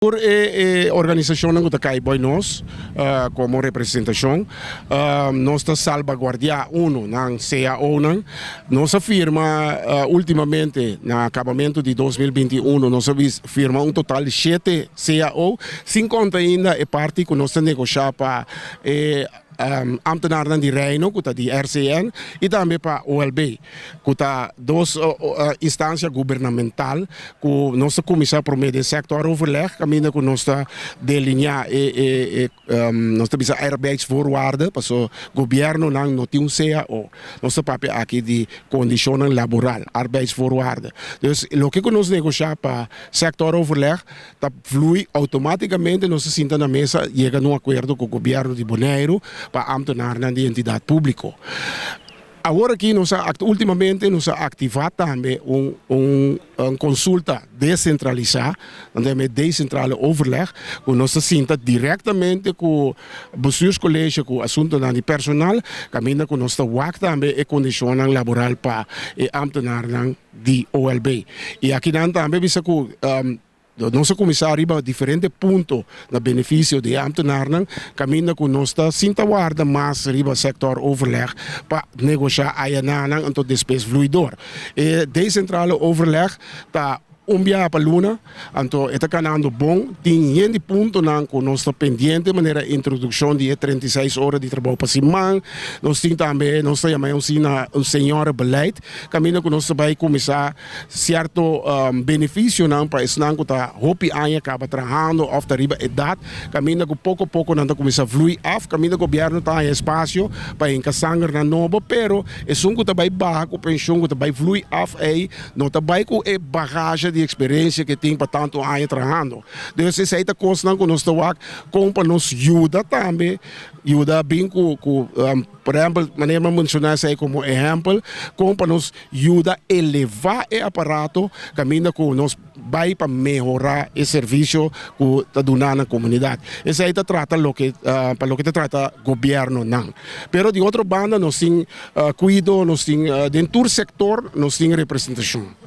Tur e organisashonnan ku ta kai bou nos komo representashon, nos ta salbaguardiá unu nan CAOnan. Nos a firma últimamente na akabamentu di 2021, nos a firma un total di shete CAO, sin konta ainda e parti ku nos ta negoshá pa e ambtenarnan di Reino ku ta di RCN i tambe pa OLB, ku ta dos instansia gubernamental ku nos ta kuminsá promé den sectoroverleg kaminda ku nos ta delineá e nos ta bisa arbeidsvoorwaarden, paso gobièrnunan no tin un cao. Nos ta papia aki di kondishonnan laboral, arbeidsvoorwaarden. Dus loke ku nos negoshá pa sectoroverleg ta flui outomátikamente, nos ta sinta na mesa yega na un akuerdo ku gobièrnu di Boneiru pa ámtenarnan di entidat públiko. Awor aki nos a últimamente nos a aktivá tambe un konsulta desentralisá, nan ta yama e decentrale overleg, ku nos ta sinta direktamente ku bestuurscollege ku asuntunan di personal, kaminda ku nos ta wak tambe e kondishonnan laboral pa e ámtenarnan di OLB. I akinan tambe bisa ku nos a kuminsá riba diferente punto na benefisio di e ámtenarnan, kaminda ku nos ta sinta warda mas riba sectoroverleg pa negoshá ayananan, anto despues vloei dor. E decentrale overleg ta un biaha pa luna, anto e ta kanando bon. Tin hende puntonan ku nos ta pendiente, manera introdukshon di e 36 ora di trabou pa siman. Nos tin tambe, nos ta yama un sina un seniorenbeleid, kaminda ku nos ta bai kuminsá sierto benefisionan pa esnan ku ta hopi aña kaba trahando òf ta riba edat, kaminda ku poko poko nan ta kuminsá vloei af, kaminda gobièrnu ta haña espasio pa hinka sangernan nobo, pero esun ku ta bai baha ku penshon, ku ta bai vloei af ei, no ta bai ku e bagahe di eksperensia ku e tin pa tantu aña trahando. Dus esei ta kosnan ku nos ta wak kon pa nos yuda tambe, yuda bin ku por ehèmpel, manera mi a menshoná esei komo ehèmpel, kon pa nos yuda elevá e aparato kaminda ku nos bai pa mehorá e servisio ku ta duna na komunidat. Esei ta trata loke pa loke ta trata gobièrnunan. Pero di otro banda nos tin kuido, nos tin den tur sektor nos tin representashon.